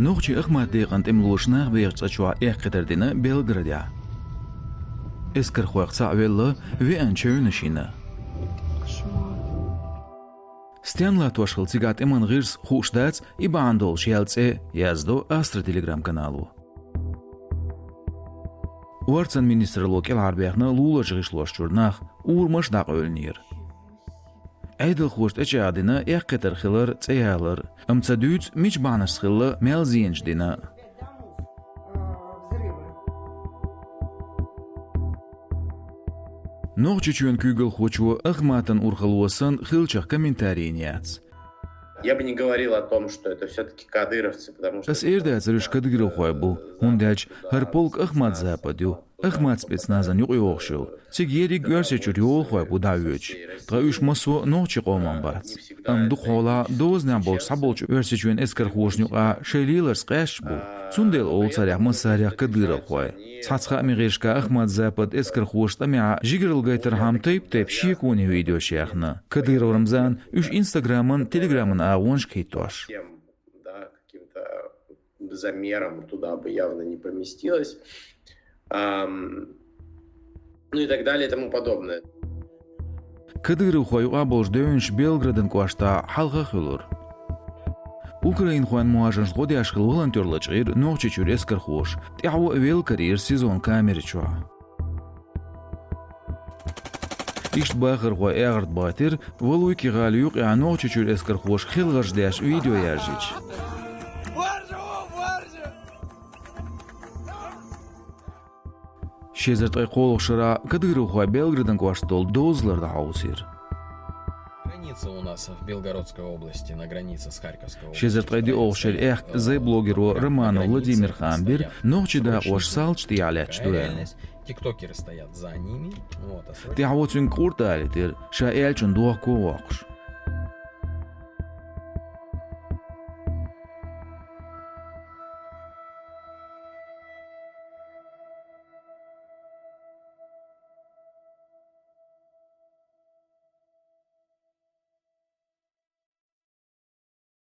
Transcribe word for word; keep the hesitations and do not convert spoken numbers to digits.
Нохчий Ахмат декъан тӀемалоша нах бехача цӀа чохь эккхийтар дина Белгородехь. Эскархойх цхьаъ велла, веана чевнаш йина. Стенна латтош хилла цигахь тӀеман гӀирс хууш дац, и бахьана долуш яьлла цӀе, яздо Астра Telegram канало. Орцан министралло кӀелхьарбаьхна луларчу гӀишлош чуьра нах, урамаш дӀакъевлинера. Ӏедалхоша тӀечӀагӀдина эккхийтар хилар, цӀе ялар, амма ца дуьйцу, мича бахьанашца хилла, мел зенаш дина. Нохчийчоьнан куьйгалхочо Ахматан урхалло санна хиллачух комментарий йина яц. Я бы не говорил о том, что это всё-таки кадыровцы, потому что... Ас эр дацара уьш кадыровхой бу, хӀунда аьлча хӀара полк Ахмат-Запад ю. Ахмат спецназан юкъа йогӀуш ю. Цига ерриг Оьрсийчуьра йолахой бу дӀавоьдуш. Ткъа уьш массо а нохчийн къоман бац. Амма дукха хьолахь дозанехь болчу цхьаболчу Оьрсийчоьнан эскархошна юкъахь шайн леларца къаьсташ бу. Цундела олу царех массарех кадыровхой. Цхьацца хаамийн гӀирсашкахь Ахмат-Запад эскархоша тӀамехь жигаралла гайтархьама тайп-тайпа шеконийн видеош яьхна. Кадыров Рамзан уьш Инстаграман, Телеграман агӀонашка хӀиттош. Да, каким-то замером туда бы явно не поместилось. Ам, ну и так далее и тому подобное. Кадыровхойн юкъахь болчу девнаш Белгородан кӀоштахь хьалха а хуьлура. Украинхойн мухӀажаршна гӀо деш хилла волонтер лачкъийра Нохчийчуьра эскархоша, тӀаьхьо а велла карийра СИЗОн камери чохь. Иштта бахархой агӀор бахийтира Валуйки гӀала юкъехь Нохчийчуьра эскархоша хелхарш деш видео яржича. Ши эзар ткъе кхоалгӀачу шарахь кадыровхой Белгородан кӀоштан долу дозалла дӀахьовсийра. Граница у нас в Белгородской области, на границе с Харьковской областью. Ши эзар ткъе диъалгӀачу шарахь аьхка зай блогеро Романов Владимир хаам бира нохчийн дакъош салташ тӀехьа лаьтташ ду аьлла. Тиктокеры стоят за ними. Вот, а срочно... ТӀаьхьо цуьнга къурт алийтира, ша аьллачунна дохко а воккхуш.